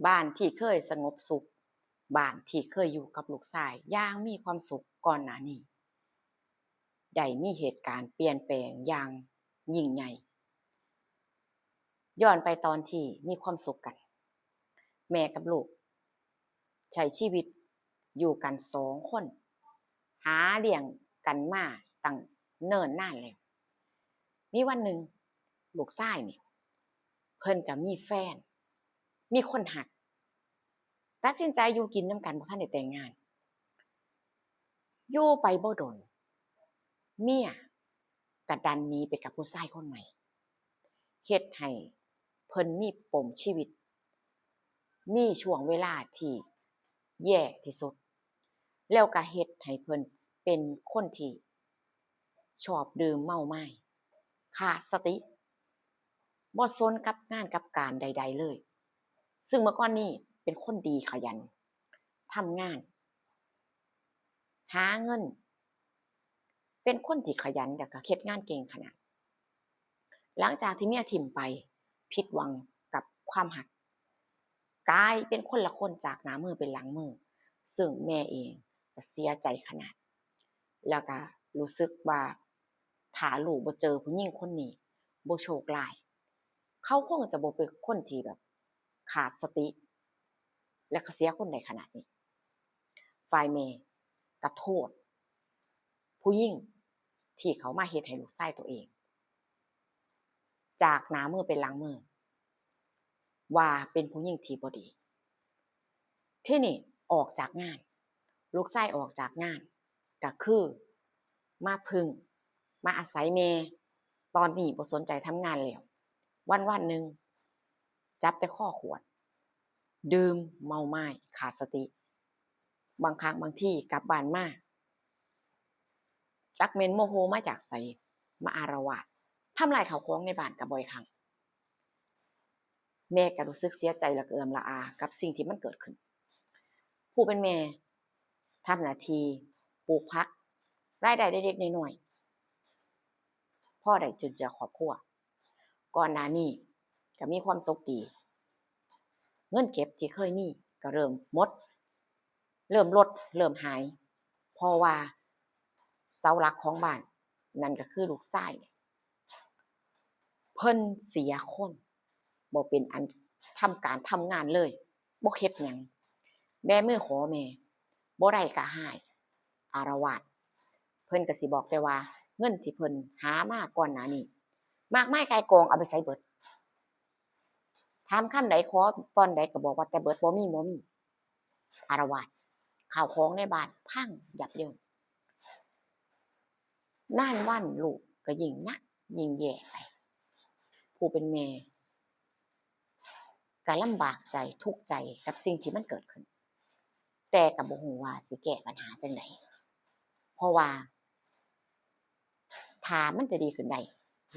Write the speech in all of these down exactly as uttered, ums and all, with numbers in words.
บ้านที่เคยสงบสุข บ้านที่เคยอยู่กับลูกชายอย่างมีความสุขก่อนหน้านี้ ได้มีเหตุการณ์เปลี่ยนแปลงอย่างยิ่งใหญ่ ย้อนไปตอนที่มีความสุขกัน แม่กับลูกใช้ชีวิตอยู่กันสองคน หาเลี้ยงกันมาตั้งเนิ่นนานแล้ว มีวันหนึ่งลูกชายนี่ เพิ่นก็มีแฟน มีคนฮัก ตัดสินใจอยู่กินนำกัน บ่ทันได้แต่งงาน อยู่ไปบ่ดน เมียก็ดันหนีไปกับผู้ชายคนใหม่ เฮ็ดให้เพิ่นมีปมชีวิต มีช่วงเวลาที่แย่ที่สุด แล้วก็เฮ็ดให้เพิ่นเป็นคนที่ชอบดื่มเมาไม้ ขาดสติ บ่สนกับงานกับการใดๆเลย ซึ่งเมื่อก่อนนี้เป็นคนดีขยัน ทำงาน หาเงิน เป็นคนที่ขยัน แล้วก็เฮ็ดงานเก่งขนาด หลังจากที่เมียถิ่มไป ผิดหวังกับความฮัก กลายเป็นคนละคนจากหน้ามือเป็นหลังมือ ซึ่งแม่เองก็เสียใจขนาด แล้วก็รู้สึกว่าถ้าลูกบ่เจอผู้หญิงคนนี้ บ่โชคร้าย เขาคงจะบ่เป็นคนที่แบบขาดสติ และก็เสียคนได้ขนาดนี้ ฝ่ายแม่ก็โทษผู้หญิงที่เขามาเฮ็ดให้ลูกชายตัวเอง จากหน้ามือเป็นหลังมือ ว่าเป็นผู้หญิงที่บ่ดี ทีนี้ออกจากงาน ลูกชายออกจากงาน ก็คือมาพึ่ง มาอาศัยแม่ ตอนนี้บ่สนใจทำงานแล้ว วันๆหนึ่ง จับแต่คอขวด ดื่มเมาไม้ ขาดสติ บางครั้งบางทีกลับบ้านมา จักแม่นโมโหมาจากไส มาอาละวาด ทำลายข้าวของในบ้านก็บ่อยครั้ง แม่ก็รู้สึกเสียใจและก็เอือมละอากับสิ่งที่มันเกิดขึ้น ผู้เป็นแม่ทำหน้าที่ปลูกผัก รายได้เล็กๆน้อยๆ พอได้จุนเจือครอบครัว ก่อนหน้านี้ก็มีความสุขดี เงินเก็บที่เคยมีก็เริ่มหมด เริ่มลด เริ่มหาย เพราะว่าเสาหลักของบ้าน นั่นก็คือลูกชาย เพิ่นเสียคน บ่เป็นอันทำการทำงานเลย บ่เฮ็ดหยัง แบมือขอแม่ บ่ได้ก็ฮ้าย อาละวาด เพิ่นก็สิบอกแต่ว่าเงินที่เพิ่นหามาก่อนหน้านี้ มากมายก่ายกอง เอาไปไสเบิด ถามคำใด ขอตอนใดก็บอกว่าแต่เบิด บ่มี บ่มี อาละวาด ข้าวของในบ้านพังยับเยิน นานวันลูกก็ยิ่งหนักยิ่งแย่ไป ผู้เป็นแม่ก็ลำบากใจทุกข์ใจกับสิ่งที่มันเกิดขึ้น แต่ก็บ่ฮู้ว่าสิแก้ปัญหาจั่งใด เพราะว่าถ้ามันจะดีขึ้นได้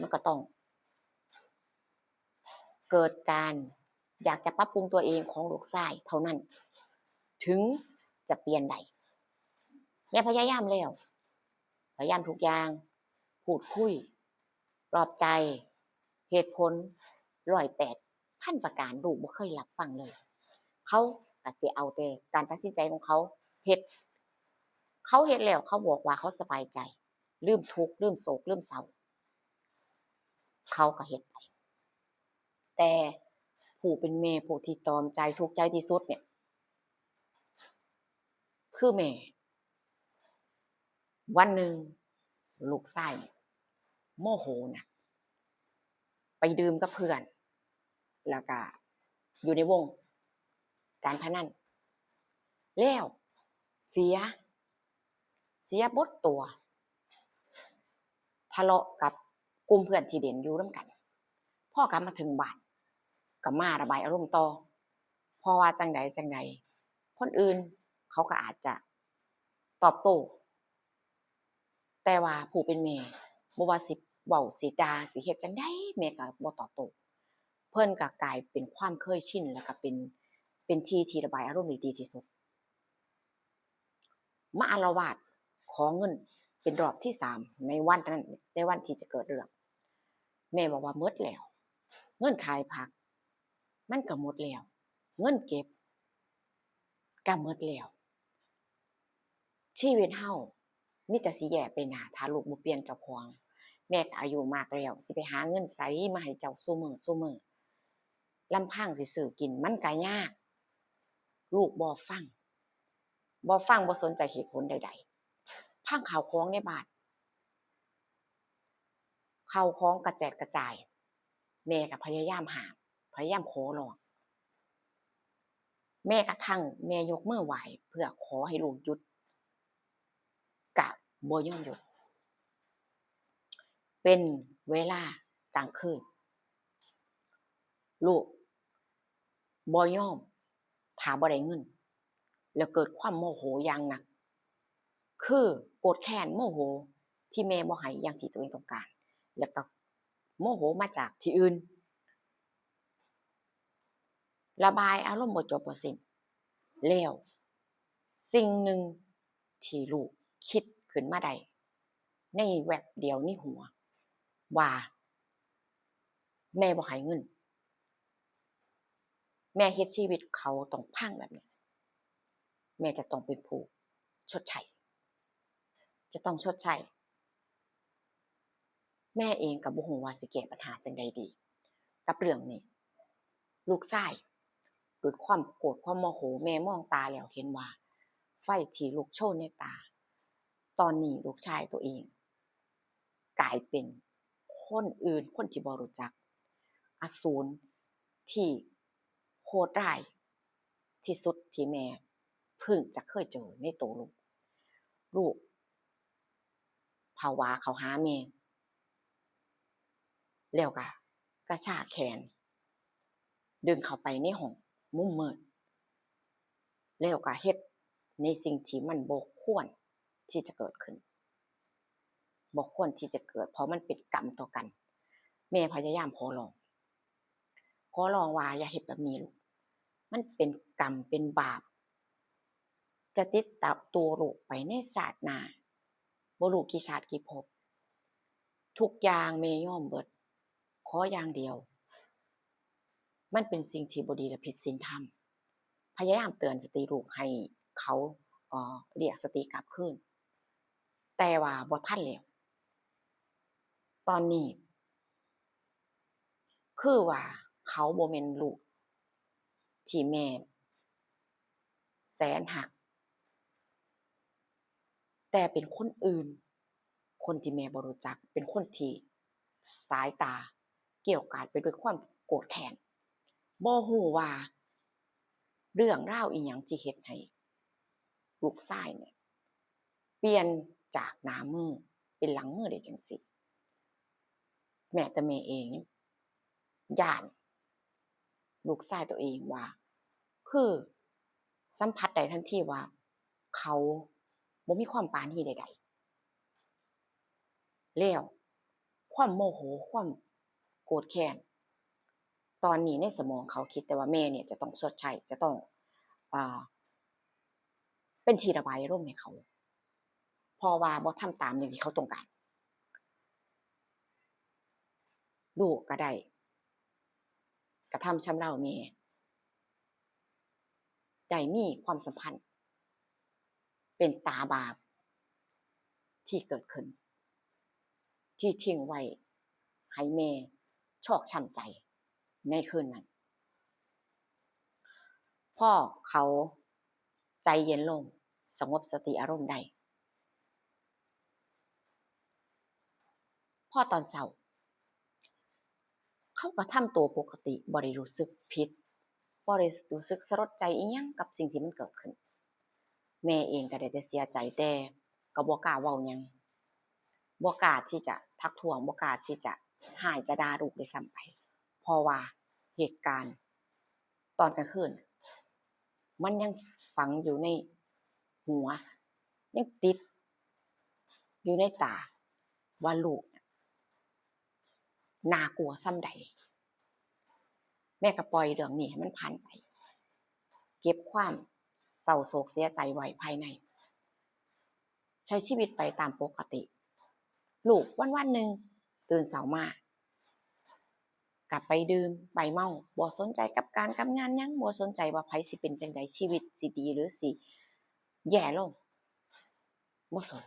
มันก็ต้อง เกิดการอยากจะปรับปรุงตัวเองของลูกชายเท่านั้น ถึงจะเปลี่ยนได้ แม่พยายามแล้ว พยายามทุกอย่าง พูดคุย ปลอบใจ เหตุผล ร้อยแปดพันประการ ลูกบ่เคยรับฟังเลย เขาก็สิเอาแต่การตัดสินใจของเขาเฮ็ด เขาเฮ็ดแล้วเขาบอกว่าเขาสบายใจ ลืมทุกข์ ลืมโศก ลืมเศร้า เขาก็เฮ็ดไป แต่ผู้เป็นแม่ ผู้ที่ตรอมใจทุกข์ใจที่สุดเนี่ย คือแม่ วันหนึ่งลูกชายเนี่ยโมโหนะ ไปดื่มกับเพื่อน แล้วก็อยู่ในวงการพนัน แล้วเสีย เสียเบิดตัว ทะเลาะกับกลุ่มเพื่อนที่เล่นอยู่นำกัน พอกลับมาถึงบ้าน ก็มาระบายอารมณ์ต่อ เพราะว่าจั่งใดจั่งใด คนอื่นเขาก็อาจจะตอบโต้ แต่ว่าผู้เป็นแม่ บ่ว่าสิเว้า สิด่า สิเฮ็ดจั่งใด แม่ก็บ่ตอบโต้ เพิ่นก็กลายเป็นความเคยชิน แล้วก็เป็น เป็นที่ที่ระบายอารมณ์ได้ดีที่สุด มาอาละวาดขอเงินเป็นรอบที่สามในวันนั้น ในวันที่จะเกิดเรื่อง แม่บอกว่าหมดแล้ว เงินขายผัก มันก็หมดแล้ว เงินเก็บก็หมดแล้ว ชีวิตเฮามีแต่สิแย่ไปหน้า ถ้าลูกบ่เปลี่ยนเจ้าของ แม่ก็อายุมากแล้ว สิไปหาเงินไสมาให้เจ้าซุมื้อซุมื้อ ลำพังสิซื้อกินมันก็ยาก ลูกบ่ฟัง บ่ฟัง บ่สนใจเหตุผลใดๆ พังข้าวของในบ้าน ข้าวของกระแจดกระจาย แม่ก็พยายามห้าม พยายามขอร้อง แม้กระทั่งแม่ยกมือไหว้เพื่อขอให้ลูกหยุด ก็บ่ยอมหยุด เป็นเวลากลางคืน ลูกบ่ยอม ถ้าบ่ได้เงิน แล้วเกิดความโมโหอย่างหนัก คือโกรธแค้นโมโหที่แม่บ่ให้อย่างที่ตัวเองต้องการ แล้วก็โมโหมาจากที่อื่น ระบายอารมณ์บ่จบบ่สิ้น แล้วสิ่งหนึ่งที่ลูกคิดขึ้นมาได้ในแวบเดียวในหัว ว่าแม่บ่ให้เงิน แม่เฮ็ดชีวิตเขาต้องพังแบบนี้ แม่จะต้องเป็นผู้ชดใช้ จะต้องชดใช้ แม่เองก็บ่ฮู้ว่าสิแก้ปัญหาจั่งใดดี กับเรื่องนี้ ลูกชายด้วยความโกรธความโมโห แม่มองตาแล้วเห็นว่าไฟที่ลุกโชนในตา ตอนนี้ลูกชายตัวเอง กลายเป็นคนอื่น คนที่บ่รู้จัก อสูรที่โหดร้ายที่สุดที่แม่เพิ่งจะเคยเจอในตัวลูก ลูกผวาเข้าหาแม่ แล้วก็กระชากแขน ดึงเข้าไปในห้องมุมมืด แล้วก็เฮ็ดในสิ่งที่มันบ่ควรที่จะเกิดขึ้น บ่ควรที่จะเกิด เพราะมันเป็นกรรมต่อกัน แม่พยายามขอร้อง ขอร้องว่าอย่าเฮ็ดแบบนี้ลูก มันเป็นกรรมเป็นบาป จะติดตามตัวลูกไปในชาติหน้า บ่รู้กี่ชาติกี่ภพ ทุกอย่างแม่ยอมเบิด ขออย่างเดียว มันเป็นสิ่งที่บ่ดีและผิดศีลธรรม พยายามเตือนสติลูกให้เขา เอ่อ เรียกสติกลับคืน แต่ว่าบ่ทันแล้ว ตอนนี้ คือว่าเขาบ่แม่นลูกที่แม่แสนฮัก แต่เป็นคนอื่น คนที่แม่บ่รู้จัก เป็นคนที่สายตาเกี่ยวกาดไปด้วยความโกรธแค้น บ่ฮู้ว่าเรื่องราวอิหยังที่เฮ็ดให้ลูกชายเนี่ย เปลี่ยนจากหน้ามือเป็นหลังมือได้จั่งซี้ แม้แต่แม่เองยังย้านลูกชายตัวเองว่า คือสัมผัสได้ทันทีว่าเขาบ่มีความปราณีใดๆ แล้วความโมโห ความโกรธแค้น ตอนนี้ในสมองเขาคิดแต่ว่าแม่เนี่ยจะต้องชดใช้ จะต้อง อ่า เป็นที่ระบายอารมณ์ให้เขา เพราะว่าบ่ทำตามอย่างที่เขาต้องการ ลูกก็ได้กระทำชำเราแม่ ได้มีความสัมพันธ์ เป็นตาบาปที่เกิดขึ้น ที่ทิ้งไว้ให้แม่ชอกช้ำใจในคืนนั้น พอเขาใจเย็นลง สงบสติอารมณ์ได้ พอตอนเช้า เขาก็ทำตัวปกติ บ่ได้รู้สึกผิด บ่ได้รู้สึกสลดใจอิหยังกับสิ่งที่มันเกิดขึ้น แม่เองก็ได้แต่เสียใจ แต่ก็บ่กล้าเว้าหยัง บ่กล้าที่จะทักท้วง บ่กล้าที่จะฮ้ายจะด่าลูกด้วยซ้ำไป เพราะว่าเหตุการณ์ตอนกลางคืน มันยังฝังอยู่ในหัว ยังติดอยู่ในตาว่าลูกน่ากลัวส่ำใด แม่ก็ปล่อยเรื่องนี้ให้มันผ่านไป เก็บความเศร้าโศกเสียใจไว้ภายใน ใช้ชีวิตไปตามปกติ ลูกวันๆ หนึ่งตื่นเช้ามา กลับไปดื่มไปเมา บ่สนใจกับการกับงานหยัง บ่สนใจว่าไผสิเป็นจั่งใด ชีวิตสิดีหรือสิแย่ลง บ่สน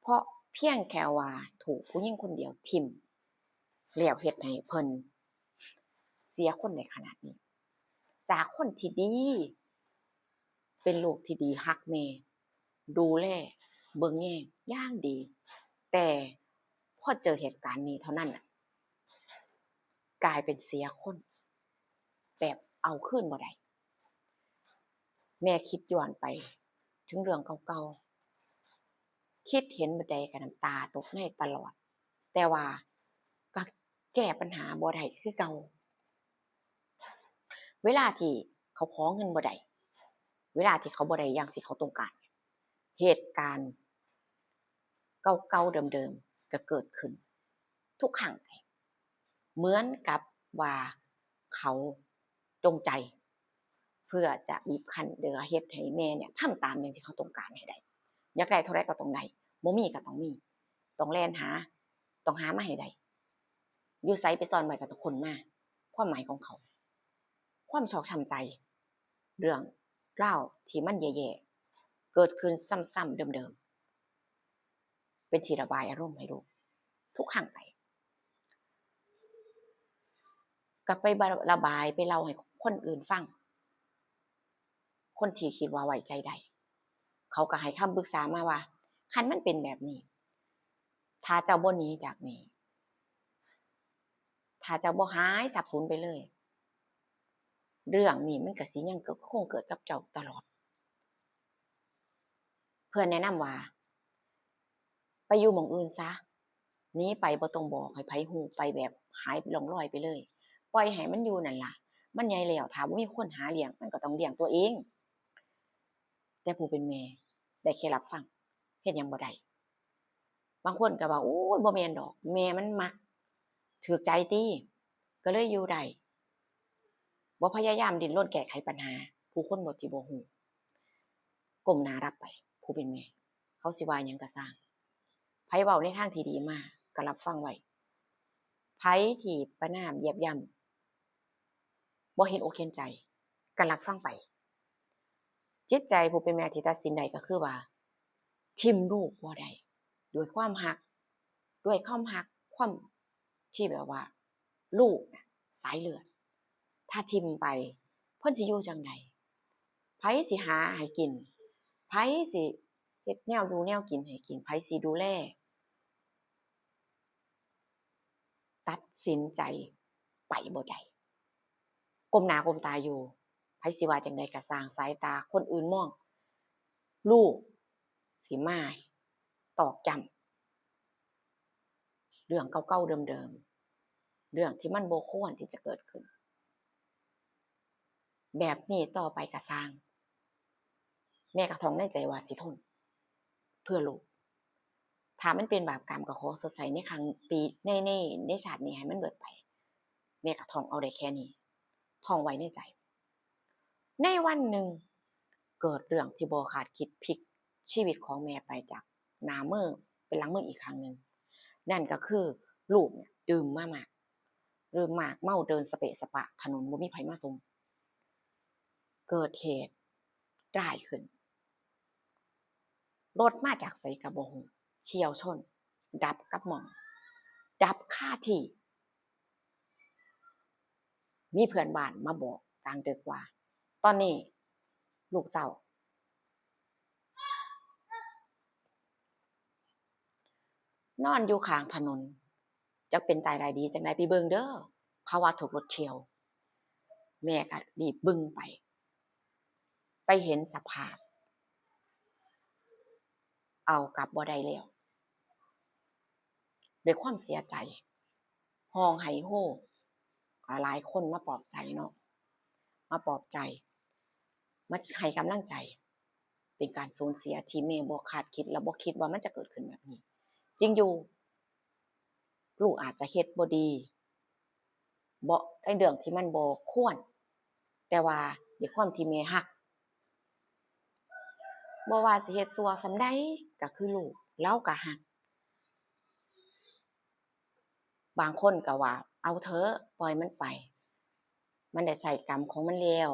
เพราะเพียงแค่ว่าถูกผู้หญิงคนเดียวถิ่ม แล้วเฮ็ดให้เพิ่นเสียคนได้ขนาดนี้ จากคนที่ดี เป็นลูกที่ดีฮักแม่ ดูแลเบิ่งแยงอย่างดี แต่พอเจอเหตุการณ์นี้เท่านั้นน่ะ กลายเป็นเสียคน แบบเอาคืนบ่ได้ แม่คิดย้อนไปถึงเรื่องเก่าๆ คิดเห็นบ่ได้ก็น้ำตาตกในตลอด แต่ว่าก็แก้ปัญหาบ่ได้คือเก่า เวลาที่เขาขอเงินบ่ได้ เวลาที่เขาบ่ได้อย่างที่เขาต้องการ เหตุการณ์เก่าๆเดิมๆก็เกิดขึ้นทุกครั้ง เหมือนกับว่าเขาจงใจ เพื่อจะบีบคั้นหรือเฮ็ดให้แม่เนี่ยทำตามอย่างที่เขาต้องการให้ได้ อยากได้เท่าใดก็ต้องได้ บ่มีก็ต้องมี ต้องแล่นหา ต้องหามาให้ได้ อยู่ไสไปซ่อนไว้ก็ต้องค้นมา ความหมายของเขา ความชอกช้ำใจ เรื่องราวที่มันแย่ๆ เกิดขึ้นซ้ำๆเดิมๆ เป็นที่ระบายอารมณ์ให้ลูก ทุกครั้งไป ก็ไประบายไปเล่าให้คนอื่นฟัง คนที่คิดว่าไว้ใจได้ เขาก็ให้คำปรึกษามาว่า คันมันเป็นแบบนี้ ถ้าเจ้าบ่หนีจากนี่ ถ้าเจ้าบ่หายสาบสูญไปเลย เรื่องนี้มันก็สิยังคงเกิดกับเจ้าตลอด เพื่อนแนะนำว่า ไปอยู่หม่องอื่นซะ หนีไปบ่ต้องบอกให้ไผฮู้ ไปแบบหายร่องรอยไปเลย ปล่อยให้มันอยู่นั่นล่ะ มันใหญ่แล้ว ถ้าบ่มีคนหาเลี้ยง มันก็ต้องเลี้ยงตัวเอง แต่ผู้เป็นแม่ได้แค่รับฟัง เฮ็ดหยังบ่ได้ บางคนก็ว่า โอ้ย บ่แม่นดอก แม่มันมัก ถืกใจติ ก็เลยอยู่ได้ บ่พยายามดิ้นรนแก้ไขปัญหา ผู้คนบ่สิบ่ฮู้ ก้มหน้ารับไป ผู้เป็นแม่ เขาสิว่าหยังก็ซ่าง ไผเว้าในทางที่ดีมา ก็รับฟังไว้ ไผที่ประณามเหยียบย่ำ บ่เห็นอกเห็นใจ ก็รับฟังไป จิตใจผู้เป็นแม่ที่ตัดสินได้ก็คือว่า ถิ่มลูกบ่ได้ ด้วยความฮัก ด้วยความฮัก ความที่แบบว่า ลูกน่ะ สายเลือด ถ้าถิ่มไป เพิ่นสิอยู่จั่งใด ไผสิหาให้กิน ไผสิเฮ็ดแนวอยู่แนวกินให้กิน ไผสิดูแล ตัดสินใจไปบ่ได้ ก้มหน้าก้มตาอยู่ ไผสิว่าจั่งใดก็ซ่าง สายตาคนอื่นมอง ลูกสิมาตอกย้ำเรื่องเก่าๆเดิมๆ เรื่องที่มันบ่ควรที่จะเกิดขึ้น แบบนี้ต่อไปก็ซ่าง แม่ก็ท่องในใจว่าสิทน เพื่อลูก ถ้ามันเป็นบาปกรรมก็ขอชดใช้ในครั้งปี ใน ใน ในชาตินี้ให้มันเบิดไป แม่ก็ท่องเอาได้แค่นี้ ท่องไว้ในใจ ในวันหนึ่ง เกิดเรื่องที่บ่คาดคิดพลิกชีวิตของแม่ไปจากหน้ามือเป็นหลังมืออีกครั้งหนึ่ง นั่นก็คือลูกเนี่ยดื่มมามาก ดื่มมาก เมาเดินสะเปะสะปะถนน บ่มีไผมาส่ง เกิดเหตุร้ายขึ้น รถมาจากไสก็บ่ฮู้ เฉี่ยวชน ดับกับหม่อง ดับคาที่ มีเพื่อนบ้านมาบอกกลางดึกว่า ตอนนี้ลูกเจ้า นอนอยู่ข้างถนน จักเป็นตายร้ายดีจั่งใด ไปเบิ่งเด้อ เขาว่าถูกรถเฉี่ยว แม่ก็รีบบึ่งไป ไปเห็นสภาพ เอากลับบ่ได้แล้ว ด้วยความเสียใจ ฮ้องไห้โฮ ก็หลายคนมาปลอบใจเนาะ มาปลอบใจ มาให้กำลังใจ เป็นการสูญเสียที่แม่บ่คาดคิด และบ่คิดว่ามันจะเกิดขึ้นแบบนี้ จริงอยู่ ลูกอาจจะเฮ็ดบ่ดี บ่ ในเรื่องที่มันบ่ควร แต่ว่าด้วยความที่แม่ฮัก บ่ว่าสิเฮ็ดชั่วส่ำใดก็คือลูก ลาวก็ฮัก บางคนก็ว่า เอาเถอะ ปล่อยมันไป มันได้ใช้กรรมของมันแล้ว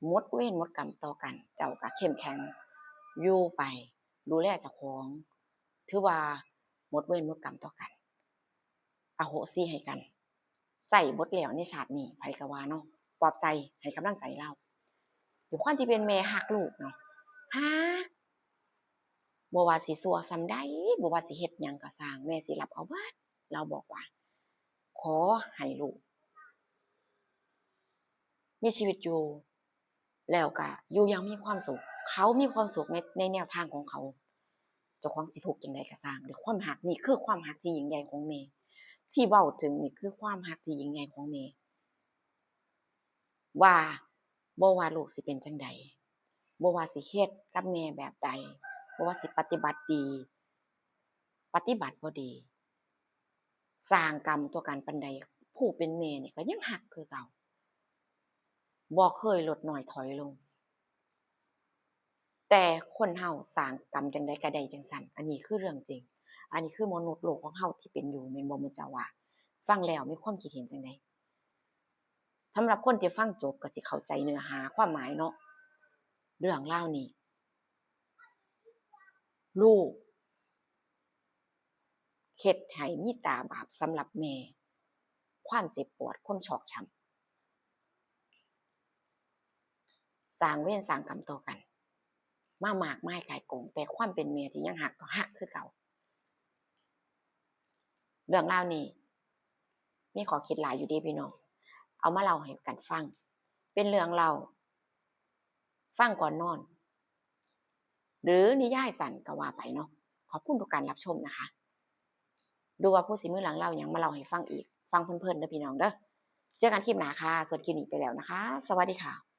หมดเวรหมดกรรมต่อกัน เจ้าก็เข้มแข็ง อยู่ไป ดูแลเจ้าของ ถือว่าหมดเวรหมดกรรมต่อกัน อโหสิให้กัน ใช้เบิดแล้วในชาตินี้ ไผก็ว่าเนาะ ปลอบใจ ให้กำลังใจลาว ด้วยความที่เป็นแม่ฮักลูกเนาะ ฮัก บ่ว่าสิชั่วส่ำใด บ่ว่าสิเฮ็ดหยังก็ซ่าง แม่สิรับเอาเบิด ลาวบอกว่า ขอให้ลูก มีชีวิตอยู่ แล้วก็อยู่อย่างมีความสุข เขามีความสุขใน ในแนวทางของเขา เจ้าของสิทุกข์จั่งใดก็ซ่าง ด้วยความฮัก นี่คือความฮักที่ยิ่งใหญ่ของแม่ ที่เว้าถึงนี่คือความฮักที่ยิ่งใหญ่ของแม่ ว่าบ่ว่าลูกสิเป็นจั่งใด บ่ว่าสิเฮ็ดกับแม่แบบใด บ่ว่าสิปฏิบัติดี ปฏิบัติบ่ดี สร้างกรรมต่อกันปานใด ผู้เป็นแม่นี่ก็ยังฮักคือเก่า บ่เคยลดน้อยถอยลง แต่คนเฮาสร้างกรรมจั่งใดก็ได้จั่งซั้น อันนี้คือเรื่องจริง อันนี้คือมนุษย์โลกของเฮาที่เป็นอยู่ แม่นบ่หมู่เจ้าว่า ฟังแล้วมีความคิดเห็นจั่งใด สำหรับคนที่ฟังจบก็สิเข้าใจเนื้อหาความหมายเนาะ เรื่องราวนี้ ลูก เฮ็ดให้มีตาบาปสำหรับแม่ ความเจ็บปวด ความชอกช้ำ สร้างเวรสร้างกรรมต่อกัน มามากมายก่ายกอง แต่ความเป็นแม่ที่ยังฮักก็ฮักคือเก่า เรื่องราวนี้ มีข้อคิดหลายอยู่เด้พี่น้อง เอามาเล่าให้กันฟัง เป็นเรื่องเล่า ฟังก่อนนอน หรือนิยายสั้นก็ว่าไปเนาะ ขอบคุณทุกการรับชมนะคะ ดูว่าผู้สิมีเรื่องเล่าหยังมาเล่าให้ฟังอีก ฟังเพลินๆเด้อพี่น้องเด้อ เจอกันคลิปหน้าค่ะ ส่วนคลิปนี้ไปแล้วนะคะ สวัสดีค่ะ